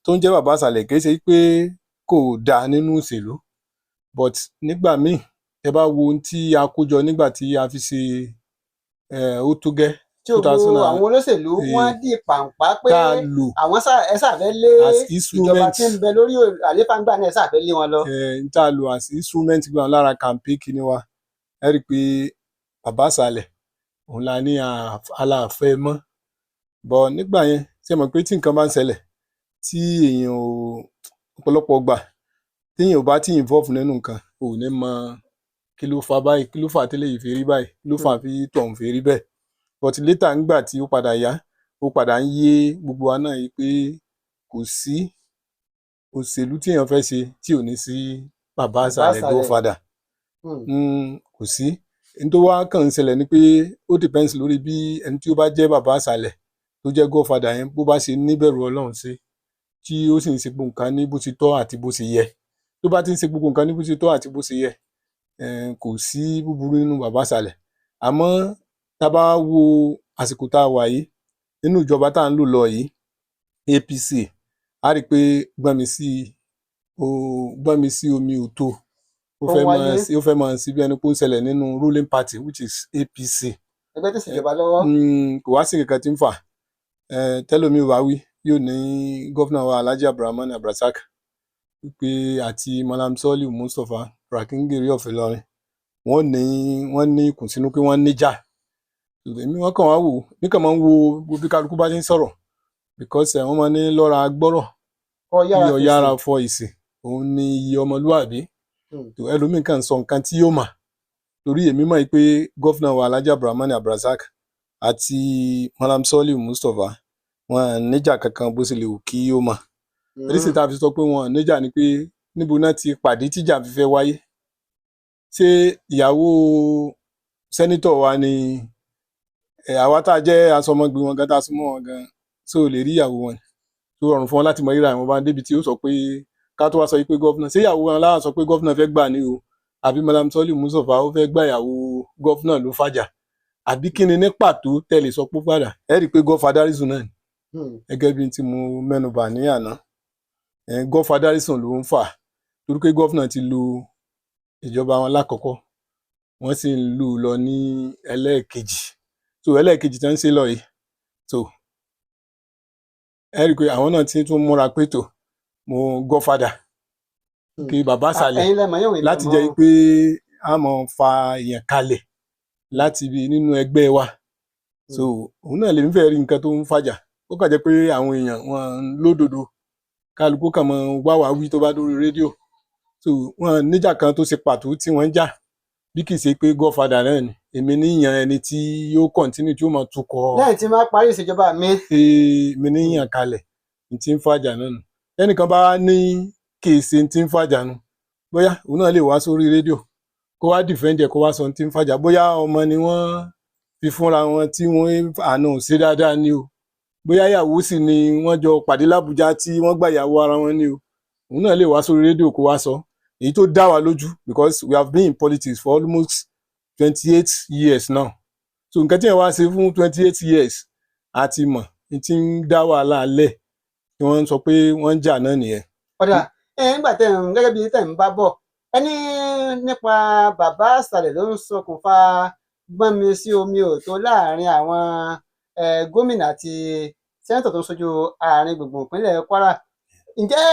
Tó ń jẹ́ bàbá ìsàlẹ̀, kì í ṣe pé kò dáa nínú òṣèlú, but nígbà míì, ẹ bá wo ohun tí a kó jọ nígbà tí a fi ṣe ó tó gẹ́ Tí gbogbo àwọn olóṣèlú wọ́n dì pàǹpá pé tá a lò àwọn ẹ ṣàfẹ́ lé as ìjọba instrument tí ń bẹ lórí àlééfà ńgbà náà, ẹ ṣàfẹ́ lé wọn lọ. N tá a lò as instrument gbà lára campaign kìíní wa, ẹ rí i pé bàbá ìsàlẹ̀ òun la ní aláàfẹ́ mọ́. But nígbà yẹn, ṣe mọ̀ pé tí nǹkan bá ń ṣẹlẹ̀ tí èèyàn ò, ọ̀pọ̀lọpọ̀ gbà téèyàn ò bá tí involve nínú nǹkan, ò ní mọ kí ló fa báyìí, kí ló fà á tẹ́lẹ̀ yìí fi rí báyìí, kí ló fà á fi tọ̀hún fi rí bẹ́ẹ̀. But later, ńgbà tí ó padà yá, ó padà ń yé gbogbo wa náà yìí pé kò sí òṣèlú tí èèyàn fẹ́ ṣe tí ò ní sí bàbá ìsàlẹ̀, ìsàlẹ̀. Godfather. Kò sí. N tó wá kàn ń ṣẹlẹ̀ ni pé ó depends lórí bí ẹni tí ó bá jẹ́ bàbá ìsàlẹ̀, tó jẹ́ godfather yẹn, bó bá ṣe níbẹ̀rù Ọlọ́run sí, tí ó sì ń ṣe gbogbo nǹkan ní bó ti tọ́ àti bó ṣe yẹ. Tó bá ti ń ṣe gbogbo nǹkan ní bó ti tọ́ àti bó ṣe yẹ, kò sí búburú nínú bàbá ìsàlẹ̀. Àmọ́ tá a bá wo àsìkò tá a wà yìí nínú ìjọba tá à ń lò lọ yìí, APC, a rí i pé gbọ́nmi sí omi ò tó. Ó Ó fẹ́ máa wáyé. ó fẹ́ máa sí bí ẹni pé ó ń ṣẹlẹ̀ nínú ruling party, which is APC. Ẹgbẹ́ tó ṣèjọba lọ́wọ́. Kò wá sí nǹkan tí ń fà. Tẹ́lòmíì bá wí, yóò ní governor wa, Alhaji Abdulrahman Abdulrasaq, wípé àti Malam Soliu Mustapha Rakingiri of Ìlọrin, wọ́n ní wọ́n ní ìkùnsínú, pé wọ́n níjà. Èmi wọ́n kàn wá wò níkàn máa ń wo gbogbo bí kálukú bá ṣe ń sọ̀rọ̀, because wọ́n máa ní lọ́ra gbọ́rọ̀ kọ́ yára yíyọ fèsì. Yára fọ ìsìn òun ni iye ọmọlúwàbí. Tó ẹlòmíì kàn sọ nǹkan tí yóò mà torí èmi mọ̀ pé governor wa, Alhaji Abdulrahman Abdulrasaq, àti Malam Soliu Mustapha, wọn níjà kankan bó ṣe lè wù kí ó mà. Reason tá a fi sọ pé wọn níjà ni pé níbo náà ti pàdé tíjà fi fẹ́ wáyé? Ṣé ìyàwó senator wa ni? Àwa tá a jẹ́ asọmọgbé wọn gan, tá a súnmọ́ wọn gan, ṣé o lè rí ìyàwó wọn tó rọrùn fún wọn láti mọ rírà wọn bá débi tí ó sọ pé ká tó wá sọ pé governor, ṣé ìyàwó wọn láwọn sọ pé governor fẹ́ gbà ní o, àbí Malam Soliu Mustapha ó fẹ́ gbà ìyàwó governor ló fàjà, àbí kí ni ní pàtó tẹ́lẹ̀ sọ pé padà? Ẹ rí i pé godfatherism náà ni. Gẹ́gẹ́ bí tí mo mẹ́nu bà ní àná, godfatherism ló ń fà, torí pé governor ti lo ìjọba wọn lákọ̀ọ́kọ́, wọ́n sì ń lò ó lọ ní ẹlẹ́ẹ̀kejì. So ẹlẹ́ẹ̀kejì tí wọ́n ń ṣe lọ yìí, so ẹ rí i pé àwọn náà ti tún múra pé tó mo godfather kí bàbá sàlẹ̀ Ẹ̀yin lẹ́mọ̀ yóò wí. láti jẹ́ pé a mọ̀ fa èèyàn kalẹ̀ láti ibi nínú ẹgbẹ́ wa. So òun náà lèmi fẹ́ rí nǹkan tó ń fàjà. Ó kàn jẹ́ pé àwọn èèyàn wọn lódodo, kálukú kàn mọ́ wá wá wí tó bá dórí rédíò. So wọn níjà kan tó ṣe pàtó tí wọ́n ń jà, bí kì í ṣe pé godfather náà ni èmi níyàn ẹni tí yóò continue, tí ó máa tukọ̀. Lẹ́yìn tí máa parí ìṣèjọba mi. Èmi níyàn kalẹ̀ ní tí ń fàjà náà nù. Ẹnìkan bá ní kì í ṣe tí ń fàjà nù, bóyá òun náà lè wá sórí rédíò kó wá defend ẹ̀, kó wá sọ tí ń fàjà, bóyá ọmọ ni wọ́n fi fúnra wọn tí wọ́n àna ò ṣe dáadáa ni o, bóyá ìyàwó sì ni wọ́n jọ pàdé lábújá tí wọ́n gbà ìyàwó ara wọn ni o, òun náà lè wá sórí rédíò kó wá sọ èyí tó dá wa lójú, because we have been in politics for almost 28 years now. So nǹkan tí yẹn wá ṣe fún 28 years, a ti mọ̀ ní ti ń dá wàhálà lẹ̀ tí wọ́n ń sọ pé wọ́n ń jà náà nìyẹn. Ọ̀dà ẹ̀, ńgbà tẹ̀ ń gẹ́gẹ́ bí tẹ̀ ń bá bọ̀, ẹni nípa bàbá àṣàlẹ̀ ló ń ṣokùnfà gbọ́nmi sí omi ò tó láàrin àwọn gómìnà àti senator tó ń ṣojú àárín gbùngbùn ìpínlẹ̀ Kwara. Ǹjẹ́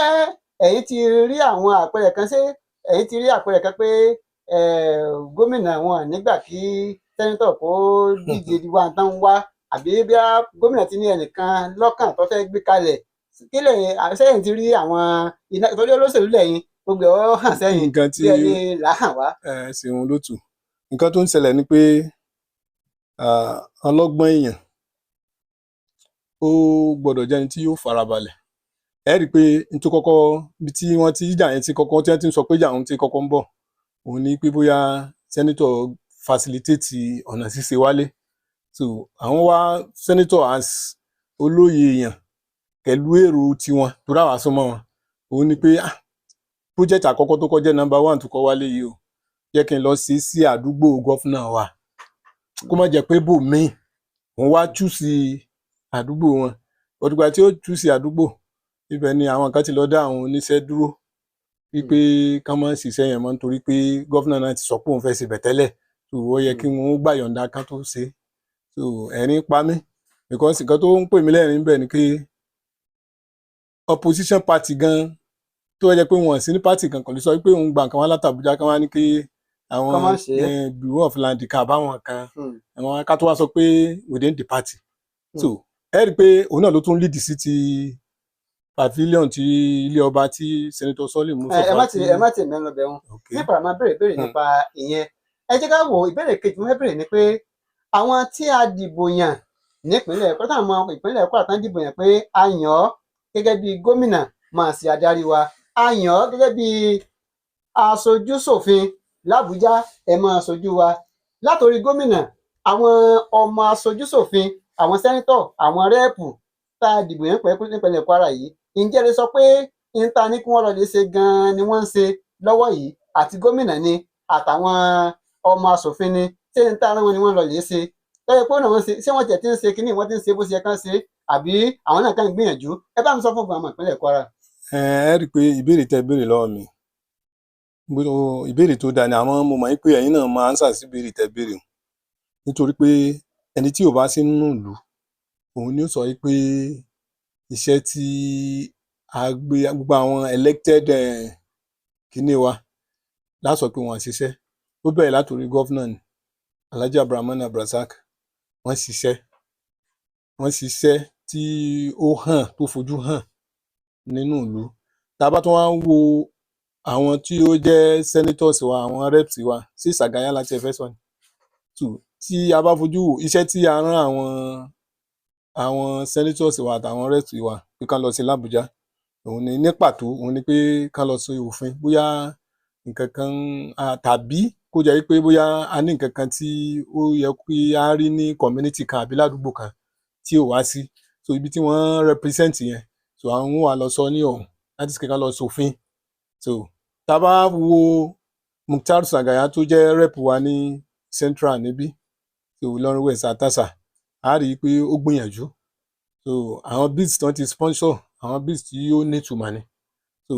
ẹ̀yin ti rí àwọn àpẹẹrẹ kan? Ṣé ẹ̀yin ti rí àpẹẹrẹ kan pé gómìnà wọn nígbà kí senator kó díje wá tán wá, àbí bí gómìnà ti ní ẹnìkan lọ́kàn tó fẹ́ gbé kalẹ̀? Kí lẹ́yìn sẹ́yìn ti rí àwọn iná torí olóṣèlú lẹ́yìn, gbogbo ẹ̀ ó hàn sẹ́yìn Nǹkan tí bí ẹni làhàn wá. Ẹ ṣeun lótú. Nǹkan tó ń ṣẹlẹ̀ ni pé ọlọ́gbọ́n èèyàn ó gbọ́dọ̀ jẹ́ ẹni tí yóò farabalẹ̀. Ẹ rí i pé n tó kọ́kọ́ ibi tí wọ́n ti ìjà yẹn ti kọ́kọ́, tí wọ́n ti ń sọ pé ìjà òun ti kọ́kọ́ ń bọ̀, òun ni pé bóyá senator facilitate ọ̀nà ṣíṣe wálé. So àwọn wá senator as olóye èèyàn pẹ̀lú èrò tiwọn, torí àwa súnmọ́ wọn, òun ni pé project àkọ́kọ́ tó kọ́ jẹ́ number one tó kọ́ wálé yìí o, jẹ́ kí n lọ sí sí àdúgbò governor wa, kó má jẹ́ pé bòmíì. Òun wá choose àdúgbò wọn. Òdìgbà tí ó choose àdúgbò Ibẹ̀ ni àwọn kan ti lọ dá àwọn oníṣẹ́ dúró wípé kán má ṣiṣẹ́ yẹn mọ́, nítorí pé governor náà ti sọ pé òun fẹ́ ṣe bẹ̀ tẹ́lẹ̀, so ó yẹ kí wọ́n gbà yọ̀ǹda kán tó ṣe. So ẹ̀rín pa mí, because nǹkan tó ń pè mí lẹ́rìn bẹ̀ ni pé opposition party gan tó yẹ pé wọn sí ní party kan kò lè sọ pé òun gba nǹkan wá láti Àbújá, kán wá ní kí àwọn Kán má ṣe é. Bureau of Land ká báwọn kan àwọn ká tó wá sọ pé within the party. So ẹ rí i pé òun náà ló tún lead sí ti pavilion ti ilé ọba tí Senator Soliu Ẹ Mustapha ẹ má ti ẹ má ti mẹ́nu bẹ̀ wọn. Nípa àmọ́ béèrè béèrè nípa ìyẹn, ẹ jẹ́ ká wo ìbéèrè kejì mo fẹ́ béèrè ni pé àwọn tí a dìbò yàn nípínlẹ̀ Kwara, táwọn ọmọ ìpínlẹ̀ Kwara tán dìbò yàn pé a yàn ọ́ gẹ́gẹ́ bí gómìnà máa ṣe adarí wa, a yàn ọ́ gẹ́gẹ́ bí aṣojúṣòfin l'Àbújá, ẹ máa ṣojú wa, látòrí gómìnà, àwọn ọmọ aṣojúṣòfin, àwọn senator, àwọn rep tá a dìbò yàn pẹ̀lú nípínlẹ̀ Kwara yìí, ǹjẹ́ ẹ lè sọ pé n ta ní kí wọ́n lọ lè ṣe gan-an ni wọ́n ń ṣe lọ́wọ́ yìí, àti gómìnà ni àtàwọn ọmọ aṣòfin ni, ṣé n ta ara wọn ni wọ́n lọ lè ṣe lọ́yẹ̀ pé wọ́n ṣe, ṣé wọ́n tiẹ̀ ti ń ṣe kínní, wọ́n ti ń ṣe bó ṣe yẹ kán ṣe, àbí àwọn náà kàn ń gbìyànjú? Ẹ bá mi sọ fún gbogbo àwọn ìpínlẹ̀ Kwara. Ẹ rí i pé ìbéèrè tẹ́ béèrè lọ́wọ́ mi, ìbéèrè tó dáa ni, àmọ́ mo mọ̀ pé ẹ̀yin náà máa answer sí ìbéèrè tẹ́ béèrè o, nítorí pé ẹni tí ò bá sí nínú ìlú òun ni ó sọ pé iṣẹ́ tí a gbé gbogbo àwọn elected kíní wa láti sọ pé wọ́n ṣiṣẹ́. Ó bẹ̀rẹ̀ látòrí governor ni Alhaji Abdulrahman Abdulrasaq. Wọ́n ṣiṣẹ́, wọ́n ṣiṣẹ́ tí ó hàn, tó fojú hàn nínú ìlú. Tá a bá tún wá ń wo àwọn tí ó jẹ́ senators wa, àwọn reps wa, sí Sàgáyà láti ẹ fẹ́ sọ ni. So tí a bá fojú wò iṣẹ́ tí a rán àwọn senators wa àtàwọn reps wa pé kán lọ sí l'Àbújá, òun ni ní pàtó, òun ni pé kán lọ ṣe òfin, bóyá nǹkan kan tàbí kó jẹ́ pé bóyá a ní nǹkan kan tí ó yẹ kí á rí ní community kan àbí ládùúgbò kan tí ò wá sí, so ibi tí wọ́n represent yẹn, so àwọn wà lọ sọ ní ọ̀hún láti ṣe kán lọ ṣòfin. So tá a bá wo Mukhtar Sàgáyà tó jẹ́ rep wa ní Central níbí, so Ìlọrin West Àtàṣà, a rí i pé ó gbìyànjú. So àwọn bills tí wọ́n ti sponsor, àwọn bills tí ó nítumọ̀ ni. So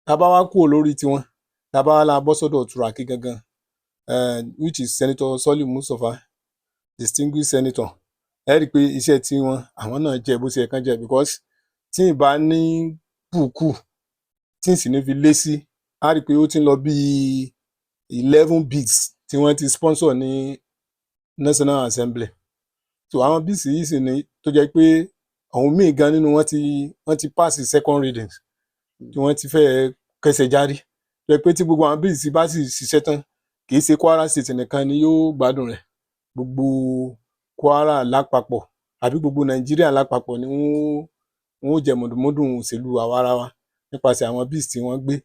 tá a bá wá kúrò lórí tiwọn, tá a bá wá la bọ́ sọ́dọ̀ Turaki gangan, which is Senator Soliu Mustapha, distinguished senator, ẹ rí i pé iṣẹ́ tiwọn, àwọn náà jẹ́ bó ṣe yẹ kán jẹ́, because tí ì bá ní bùkù tí ì sì ní fi lé sí, a rí i pé ó ti ń lọ bíi 11 bills tí wọ́n ti sponsor ní National Assembly. So àwọn bills yìí sì ní tó jẹ́ pé àwọn míì gan nínú wọn ti wọ́n ti pass second readings, tí wọ́n ti fẹ́ kẹsẹ̀ járí, tó jẹ́ pé tí gbogbo àwọn bills bá sì ṣiṣẹ́ tán, kì í ṣe Kwara State nìkan ni yóò gbádùn rẹ̀, gbogbo Kwara lápapọ̀ àbí gbogbo Nàìjíríà lápapọ̀ ni wọ́n ó jẹ mùdùnmúdùn òṣèlú àwarawa nípasẹ̀ àwọn bills tí wọ́n gbé.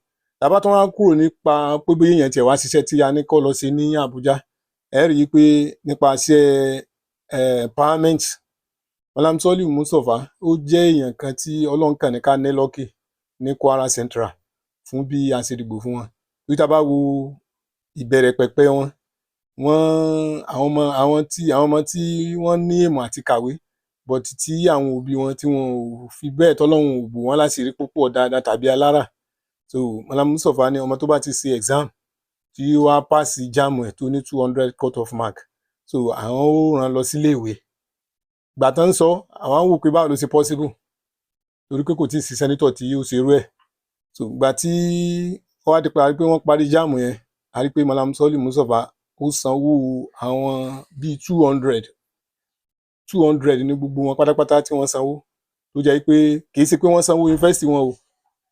Tá bá tún wá kúrò nípa pé bóyá èèyàn tiẹ̀ wá ṣiṣẹ́ tí a ní kó lọ ṣe ní Àbújá, ẹ rí i pé nípasẹ̀ empowerment, Malam Soliu Mustapha, ó jẹ́ èèyàn kan tí Ọlọ́run kàn ní ká ní lucky ní Kwara Central fún bí a ṣe dìbò fún wọn. Bí tá bá wo ìbẹ̀rẹ̀ pẹ̀pẹ̀ wọn, wọ́n àwọn ọmọ tí wọ́n ní ìmọ̀ àti kàwé, but tí àwọn òbí wọn tí wọn ò fi bẹ́ẹ̀, tọ́lọ́run ò bò wọ́n láṣìírí púpọ̀ dáadáa tàbí alára. So Malam Mustapha ní ọmọ tó bá ti ṣe exam, tí ó wá pass JAMB ẹ̀, tó ní 200 cut off mark, so àwọn ó rán lọ sílé ìwé. Ìgbà tán ń sọ, àwọn wò pé báwo ló ṣe possible, torí pé kò tí ì sí senator tí ó ṣerú ẹ̀. So ìgbà tí ó wá di pé a rí pé wọ́n parí JAMB yẹn, a rí pé Malam Soliu Mustapha ó sanwó àwọn bíi 200, 200 ní gbogbo wọn pátápátá tí wọ́n sanwó, tó jẹ́ pé kì í ṣe pé wọ́n sanwó yunifásitì wọn o.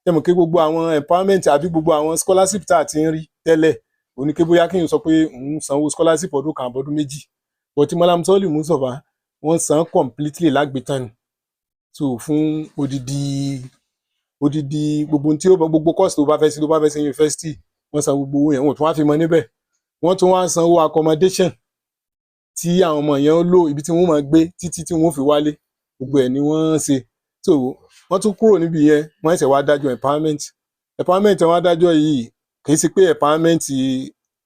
Ṣé mọ̀ pé gbogbo àwọn empowerment àbí gbogbo àwọn scholarship tá a ti ń rí tẹ́lẹ̀, òní pé bóyá kéèyàn sọ pé òun sanwó scholarship ọdún kan àbọ̀dún méjì, but tí Malam Soliu Mustapha, wọ́n san completely lágbètán ni. So fún odidi gbogbo tí ó gbogbo course tó bá fẹ́ sí yunifásitì, wọ́n san gbogbo owó yẹn. Wọ́n tún wá fi mọ níbẹ̀, wọ́n tún wá sanwó accommodation tí àwọn ọmọ yẹn ó lò, ibi tí wọ́n máa gbé títí tí wọ́n fi wálé, gbogbo ẹ̀ ni wọ́n ṣe. So wọ́n tún kúrò níbi yẹn, wọ́n ṣẹ̀ṣẹ̀ wá dájọ́ empowerment. Empowerment wọ́n dájọ́ yìí, kì í ṣe pé empowerment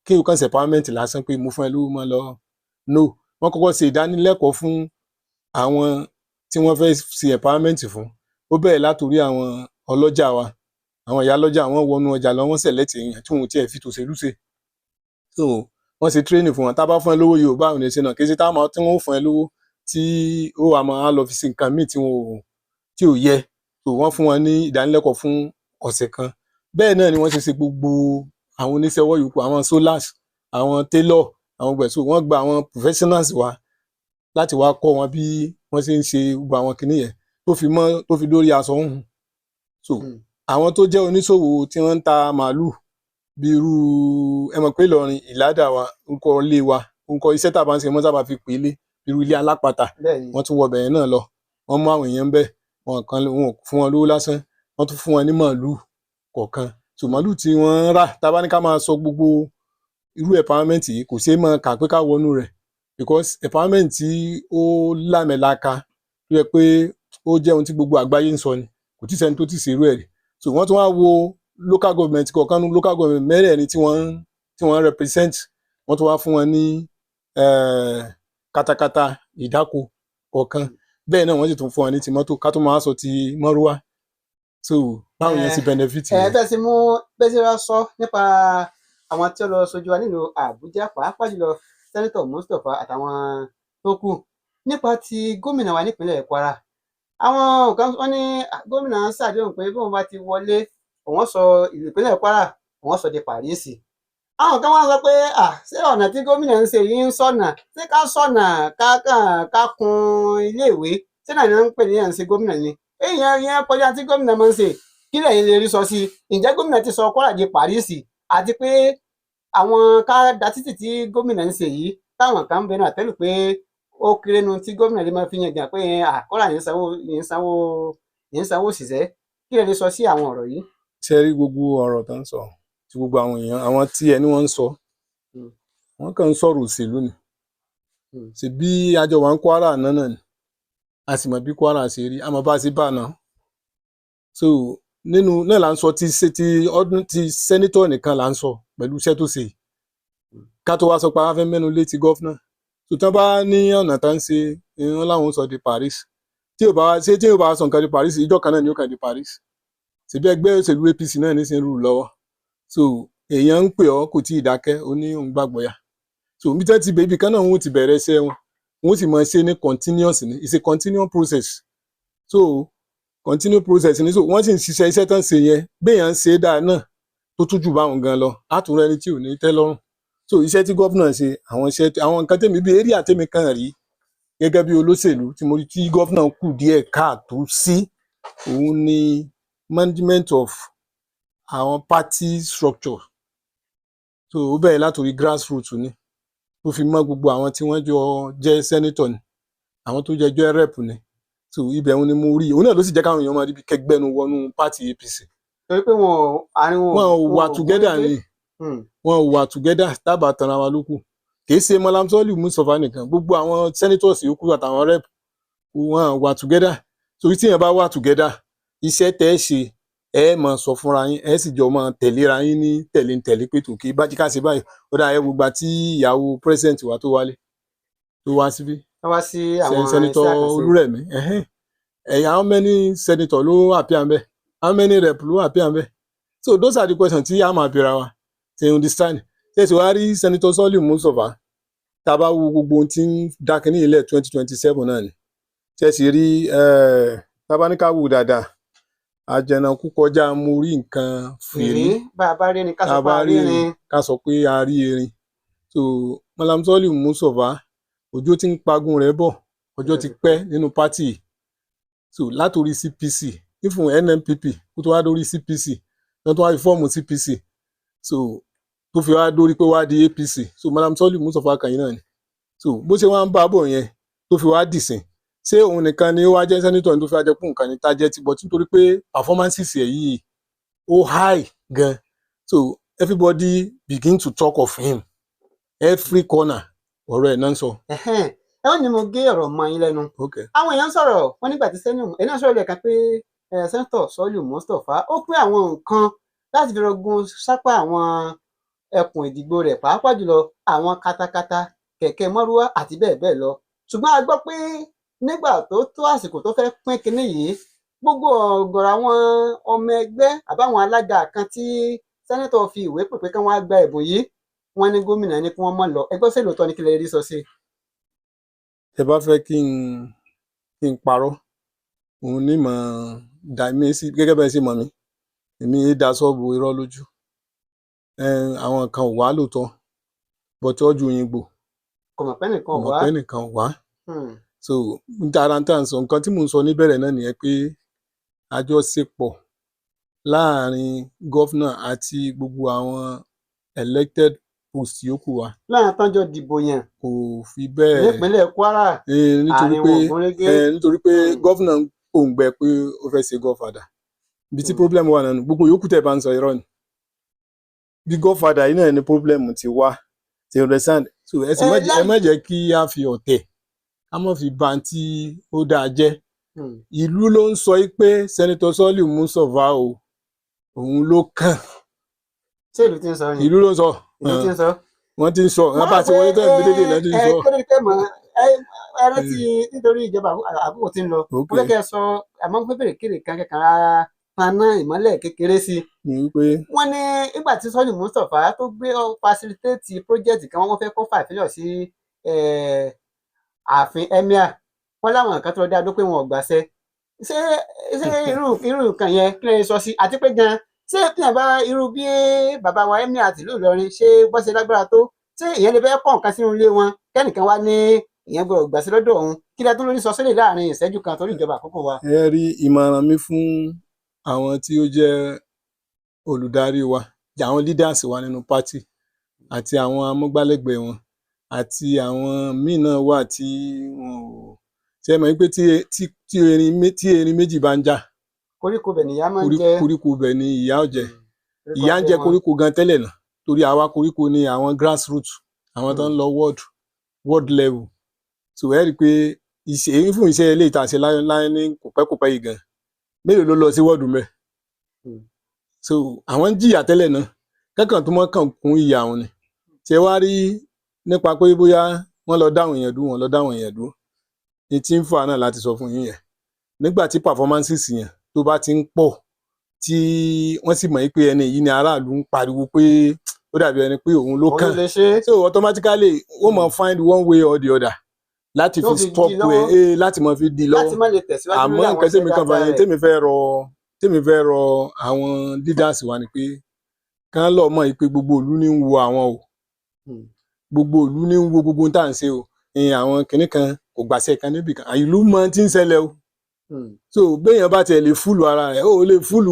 kí o kàn ṣe empowerment lásán pé mo fún ẹ lówó mọ́ lọ. No, wọ́n kọ́kọ́ ṣe ìdánilẹ́kọ̀ọ́ fún àwọn tí wọ́n fẹ́ ṣe empowerment fún. Ó bẹ̀rẹ̀ látòrí àwọn ọlọ́jà wa, àwọn ìyá lọ́jà. Wọ́n wọnú ọjà lọ, wọ́n select èèyàn tí wọn ò tiẹ̀ fi tòṣèlú ṣe. So wọ́n ṣe training fún wọn. Tá a bá fún ẹ lówó, Yorùbá ò ní ṣe náà kì í ṣe táwọn tí wọ́n ó fún ẹ lówó tí ó wà máa lọ fi ṣe nǹkan míì tí wọn ò tí ò yẹ. So wọ́n fún wọn ní ìdánilẹ́kọ̀ọ́ fún ọ̀sẹ̀ kan. Bẹ́ẹ̀ náà ni wọ́n ṣe ṣe gbogbo àwọn oníṣẹ́ ọwọ́ yòókù, àwọn solars, àwọn tailor, àwọn gbẹ̀sọ̀. Wọ́n gba àwọn professionals wá láti wá kọ́ wọn bí wọ́n ṣe ń ṣe gbogbo àwọn kinní yẹn, tó fi mọ́ tó fi dórí aṣọ hùn. So àwọn tó jẹ́ oníṣòwò tí wọ́n ń ta màálù, bí irú ẹ mọ̀ pé Ìlọrin ìládà wa, orúkọ ilé wa, orúkọ iṣẹ́ tá a bá ń ṣe, wọ́n sábà fi pè é lé irú ilé alápatà. Wọ́n tún wọ bẹ̀yẹn náà lọ, wọ́n mú àwọn èèyàn bẹ́ẹ̀. Wọn kan wọn ò fún wọn lówó lásán, wọ́n tún fún wọn ní màálù kọ̀ọ̀kan. So màálù tí wọ́n ń rà, tá a bá ní ká máa sọ gbogbo irú empowerment yìí, kò ṣeé máa kà pé ká wọnú rẹ̀, because empowerment tí ó lámẹ̀laka, tó yẹ pé ó jẹ́ ohun tí gbogbo àgbáyé ń sọ ni, kò tí sẹ́ni tó ti ṣerú ẹ̀ rí. So wọ́n tún wá wo local government kọ̀ọ̀kan ní local government mẹ́rẹ̀ẹ̀rin tí wọ́n represent. Wọ́n tún wá fún wọn ní katakata ìdáko kọ̀ọ̀kan. Bẹ́ẹ̀ náà wọ́n sì tún fún wọn ní ti mọ́tò, ká tó máa sọ ti mọ́rúwá. So báwọn yẹn ti benefit yẹn. Bẹ́ẹ̀ sì mú bẹ́ẹ̀ sì rà sọ nípa àwọn tí ó lọ sojú wa nílùú Àbújá, pàápàá jùlọ Senator Mustapha àtàwọn tó kù. Nípa ti gómìnà wa nípínlẹ̀ Kwara, àwọn kan wọ́n ní gómìnà ń ṣàdéhùn pé bóun bá ti wọlé, òun sọ ìlú ìpínlẹ̀ Kwara, òun sọ di Paris. Àwọn kan wá sọ pé ṣé ọ̀nà tí gómìnà ń ṣe yìí ń sọ̀nà? Ṣé ká sọ̀nà, ká kàn ká kun iléèwé, ṣé náà ni wọ́n ń pè ní à ń ṣe gómìnà ni? Èèyàn yẹn kọjá tí gómìnà máa ń ṣe. Kí lẹ̀yin lè rí sọ sí i? Ǹjẹ́ gómìnà ti sọ Kwara di Paris? Àti pé àwọn ká da títì tí gómìnà ń ṣe yìí, táwọn kan ń bẹnu àtẹ́lù pé ó kéré nu tí gómìnà lè máa fi yangàn pé Kwara yìí ń sanwó, yìí ń sanwó, yìí ń sanwó òṣìṣẹ́. Kí lẹ lè sọ sí àwọn ọ̀rọ̀ yìí? Ṣe rí gbogbo ọ̀rọ̀ tó ń sọ, tí gbogbo àwọn èèyàn, àwọn tí ẹni wọ́n ń sọ, wọ́n kàn ń sọ̀rọ̀ òṣèlú ni. Ṣe bí àjọ wa ń Kwara àná náà ni, a sì mọ̀ bí Kwara ṣe rí, a mọ̀ bá a ṣe bá a náà. So nínú náà là ń sọ ti ṣe ti ọdún ti senator nìkan là ń sọ pẹ̀lú iṣẹ́ tó ṣe yìí. Ká tó wá sọ pé a fẹ́ mẹ́nu lé ti governor tó tán bá ní ọ̀nà tá ń ṣe, wọ́n láwọn sọ di Paris. Tí ò bá wá ṣe, tí ò bá sọ nǹkan di Paris, ìjọ kan náà ni ó kàn di Paris. Ṣèbí ẹgbẹ́ òṣèlú APC náà ní í ṣe ń rú lọ́wọ́. So èèyàn ń pè ọ́, kò tí ì dákẹ́, ó ní òun gbàgbọ́ yà. So ibi tẹ́ ti bẹ̀, ibì kan náà wọ́n ti bẹ̀rẹ̀ iṣẹ́ wọn, wọ́n sì máa ṣe ní continuous ni. It's a continuous process. So continuous process ni. So wọ́n sì ń ṣiṣẹ́. Iṣẹ́ tán ṣe yẹn, béèyàn ń ṣe é dáa náà tó tún jù báwọn gan lọ, á tún rẹni tí ò ní tẹ́ lọ́rùn. So iṣẹ́ tí gómìnà ṣe, àwọn iṣẹ́, àwọn nǹkan tèmi bí area tèmi kàn rí gẹ́gẹ́ bí olóṣèlú tí mo rí tí gómìnà kù díẹ̀ káàtó sí, òun ni management of àwọn party structure. So ó bẹ̀rẹ̀ látòrí grassroots ni, tó fi mọ́ gbogbo àwọn tí wọ́n jọ jẹ́ senator ni, àwọn tó jẹ́ jẹ́ rep ni. So ibẹ̀ òun ni mo rí, òun náà ló sì jẹ́ káwọn èèyàn máa rí bí kẹgbẹ́nu wọnú party APC. Torí pé wọn ò àárín wọn wọn ò wà together gúnrégé. Ni wọn ò wà together. Tábà tanra wa ló kù. Kì í ṣe Malam Sọ́lì Mustapha nìkan, gbogbo àwọn senators yòókù àtàwọn rep, wọn ò wà together. So tí èèyàn bá wà together, iṣẹ́ tẹ́ ẹ ṣe, ẹ máa sọ fúnra yín, ẹ sì jọ máa tẹ̀léra yín ní tẹ̀léńtẹ̀lé pé tòkè bá jí ká ṣe báyìí. Ó dà, ẹ gbogbo àti ìyàwó president wa tó wálé, tó wá síbí, Wọ́n wá sí àwọn Senator iṣẹ́ àkànṣe. Olúrẹ̀mí ẹ̀hẹ́n. Ẹ̀yà, how many senator ló appear ńbẹ̀? How many rep ló appear ńbẹ̀? So those are the questions tí a máa bèèrè wa. Ṣe you understand? Ṣe ṣe wá rí Senator Sọ́lì Mustapha, tá a bá wo gbogbo ohun tí ń dákínní ilẹ̀ 2027 náà ni, ṣe sì rí, tá a bá ní ká wò dáadáa, àjànàkú kọjá mo rí nǹkan fìrí. Fìrí, bá a bá rí ni ká tá sọ a pé bá a rí rí erin ni. Ká sọ pé a rí erin. So Malam Sọ́lì Mustapha, ọjọ́ tí ń pagún rẹ̀ bọ̀, ọjọ́ ti pẹ́ nínú party yìí. So látòrí CPC, ifun NNPP, kó tó wá dórí CPC, tó tó wá fi form CPC, so tó fi wá dórí pé wá di APC. So Malam Sọ́lì Mustapha kan yìí náà ni. So bó ṣe wá ń bá bọ̀ yẹn tó fi wá dìsìn, ṣé òun nìkan ni ó wá jẹ́ senator ní tó fi wá jẹ́ pé nǹkan ní target? But nítorí pé performances ẹ̀ yìí ó high gan, so everybody begin to talk of him every corner. Ọ̀rọ̀ ẹ̀ náà ń sọ. Ẹ̀hẹ́n. Ẹ wọ́n ní mo gé ọ̀rọ̀ mọ́ yín lẹ́nu. Okay. Àwọn èèyàn ń sọ̀rọ̀ wọ́n nígbà tí sẹ́nu ẹ̀yin náà sọ̀rọ̀ lẹ́ẹ̀kan pé Senator Sọ́lù Mustapha ó pín àwọn nǹkan láti fi rọgùn sápá àwọn ẹkùn ìdìbò rẹ̀, pàápàá jùlọ àwọn katakata, kẹ̀kẹ́ mọ́rúwá àti bẹ́ẹ̀ bẹ́ẹ̀ lọ. Ṣùgbọ́n a gbọ́ pé nígbà tó tó àsìkò tó fẹ́ pín kinní yìí Gbogbo ọ̀gọ̀rọ̀ àwọn ọmọ ẹgbẹ́ àbáwọn alága kan tí sẹ́nẹ́tọ̀ fi ìwé pè pé kí wọ́n á gba ẹ̀bùn yìí, wọ́n ní gómìnà ní kí wọ́n má lọ. Ẹgbẹ́ òṣèlú tọ́ ni kí lè rí sọ sí i. Ẹ bá fẹ́ kí n parọ́, òun ní mọ̀ dá mi sí gẹ́gẹ́ bẹ́ẹ̀ ṣe mọ̀ mí, èmi ń da sọ́ọ̀bù irọ́ lójú. Àwọn kan ò wá lóòótọ́, bọ̀tí ọjọ́ òyìnbó kò mọ̀ pé nìkan kò mọ̀ wá pé nìkan wá. So tara ń tà ń sọ nǹkan tí mò ń sọ níbẹ̀rẹ̀ náà nìyẹn pé àjọṣepọ̀ láàrin gọ́fúnà àti gbogbo àwọn elected post yòókù wa láàrin tán jọ dìbò yàn kò fi bẹ́ẹ̀ nípínlẹ̀ Kwara nítorí àárín pé wọn ò gúnrégé. Nítorí pé gọ́fúnà ń pòǹgbẹ pé ó fẹ́ ṣe godfather. Ibi tí Mm. problem wà náà nù, gbogbo yòókù tẹ̀ bá ń sọ irọ́ ni. Bí godfather yìí náà ni problem ti wá, ti understand? So ẹ sì má jẹ́ ẹ má jẹ́ kí a fi ọ̀tẹ̀ ká má fi ba tí ó dáa jẹ́. Ìlú ló ń sọ yìí pé Senator Soliu Mustapha o, òun ló kàn. Ṣé ìlú ti ń sọ ni? Ìlú ló ń sọ. Ìlú ti ń sọ. Wọ́n ti ń sọ wọ́n bá ti wọlé tẹ́lẹ̀ méjèèjì náà ti ń sọ. Ẹ kó lórí pé mọ ẹ rántí nítorí ìjọba àkókò tí ń lọ, mo fẹ́ kẹ́ ẹ sọ, àmọ́ mo fẹ́ bèrè kéde kan kẹ́kàn rárá paná ìmọ́lẹ̀ kékeré sí i. Ní wípé Wọ́n ní nígbà tí Soliu Mustapha tó gbé facilitate project kan, wọ́n fẹ́ kó fàfihàn sí ààfin emir, wọ́n láwọn kan tó lọ dá dó pé wọn ò gbàṣẹ. Ṣé irú irú nǹkan yẹn kí lè sọ sí? Àti pé gan, ṣé tíyẹn bá irú bí bàbá wa emir àti ìlú Ìlọrin ṣé bọ́ ṣe lágbára tó, ṣé ìyẹn lè fẹ́ kọ́ nǹkan sínú ilé wọn kẹ́nìkan wá ní ìyẹn gbọ́dọ̀ gbàṣẹ lọ́dọ̀ òun? Kí lẹ tún lórí sọ sílẹ̀ láàrin ìṣẹ́jú kan torí ìjọba àkókò wa. Ẹ rí ìmọ̀ràn mi fún àwọn tí ó jẹ́ olùdarí wa, àwọn leaders wa nínú party àti àwọn amúgbálẹ́gbẹ̀ẹ́ wọn àti àwọn míì náà wà tí wọn ò ṣe mọ̀ pé tí erin méjì bá ń jà, koríko bẹ̀ nìyá máa ń jẹ. Koríko bẹ̀ ni ìyá ó jẹ. Ìyá ń jẹ koríko gan tẹ́lẹ̀ náà torí àwa koríko ni àwọn grassroots, àwọn tó ń lọ ward level. So ẹ rí i pé ìṣe èyí fún iṣẹ́ ilé ìta ṣe láyé láyé ní kòpẹ́kòpẹ́ yìí gan, mélòó ló lọ sí wọ́ọ̀dù mẹ́? So àwọn ń jìyà tẹ́lẹ̀ náà, kẹ́kàn tó mọ́ kàn kún ìyà wọn ni. Ṣé wá rí nípa pé bóyá wọ́n lọ dáhùn èèyàn dúró, wọ́n lọ dáhùn èèyàn dúró ní tí ń fà náà láti sọ fún yín yẹn, nígbà tí performances yẹn tó bá ti ń pọ̀, tí wọ́n sì mọ̀ pé ẹni yìí ni aráàlú ń pariwo pé ó dàbí ẹni pé òun ló Òun kàn, ló lè ṣe é. So automatically wọ́n máa find one way or the other láti Tó fi fi dí stop ẹ lọ́wọ́. Láti máa fi dí Láti lọ́wọ́ má lè tẹ̀síwájú Àmọ́ lórí àwọn nǹkan tẹ́mi iṣẹ́ kan dáadáa fà rẹ̀. Tẹ́mi fẹ́ rọ àwọn leaders wa ni pé kán lọ mọ̀ pé gbogbo ìlú ní ń wo àwọn o. Gbogbo ìlú ní ń wo gbogbo ohun tá à ń ṣe o. Ìyẹn àwọn kinní kan kò gbàṣẹ kan níbì kan, ìlú mọ tí ń ṣẹlẹ̀ o. So béèyàn bá tiẹ̀ lè fool ara rẹ̀, ó lè fool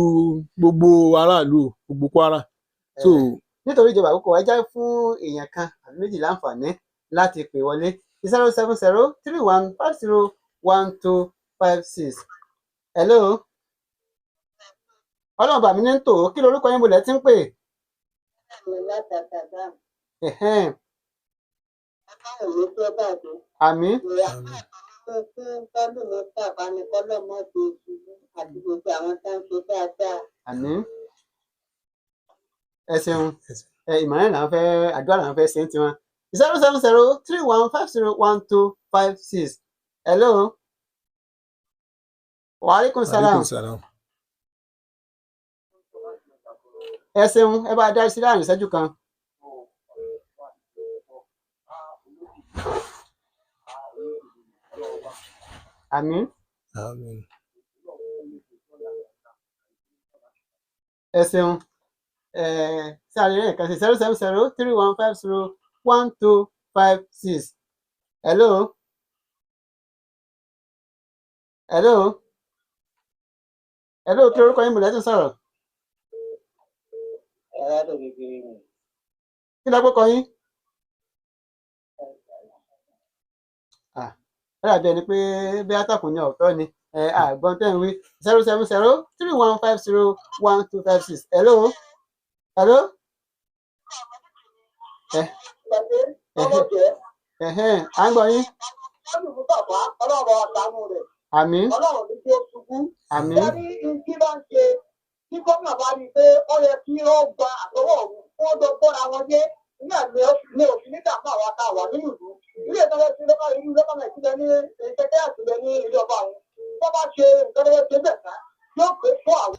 gbogbo aráàlú o, gbogbo Kwara. So Nítorí ìjọba àkókò, ẹ jẹ́ fún èèyàn kan àbí méjì láǹfààní láti pè wọlé: 07031501256. Hello, ọlọ́run bàmí ní tò ó. Kí lorúkọ yín, bolẹ̀ tí ń pè? Ẹ̀hẹ́n, àmín. Àmín, ẹ ṣeun. Ẹ ìmọ̀ràn là ń fẹ́, àdúrà là ń fẹ́ ṣe ń tiwọn. 07031501256. Hello, wa alaikum salam. Aleykum salam. Ẹ ṣeun, ẹ bá a dá sí láàrin ìṣẹ́jú kan. Àmín. Àmín. Ẹ ṣeun. Ẹ sáré rẹ̀ kan sí 07031501256. Hello, hello, hello, kí lorúkọ yín, mọ̀lẹ́tì sọ̀rọ̀? Kí lẹ gbọ́kọ yín? Ah, ó dàbí ẹni pé bí àtàkùn ní ọ̀tọ̀ ni ẹ àgbọn tẹ́ ń wí. 07031501256. Hello, hello, ẹ ẹhẹ́n, à ń gbọ́ yín. Àmín. Àmín. Tí gómìnà bá rí i pé ó yẹ kí ó gba àtọwọ́ òun kó jọ gbọ́ra wọn yé nígbà ní òfin nígbà fún àwa tá a wà nínú ìlú ilé ìtọ́jú sí lọ́kàn ìlú lọ́kàn ìtìlẹ̀ ní ìkẹ́kẹ́ àtìlẹ̀ ní ilé ọba òun. Tó bá ṣe nǹkan tó fẹ́ ṣe bẹ̀ tán, yóò pé fún àwọn.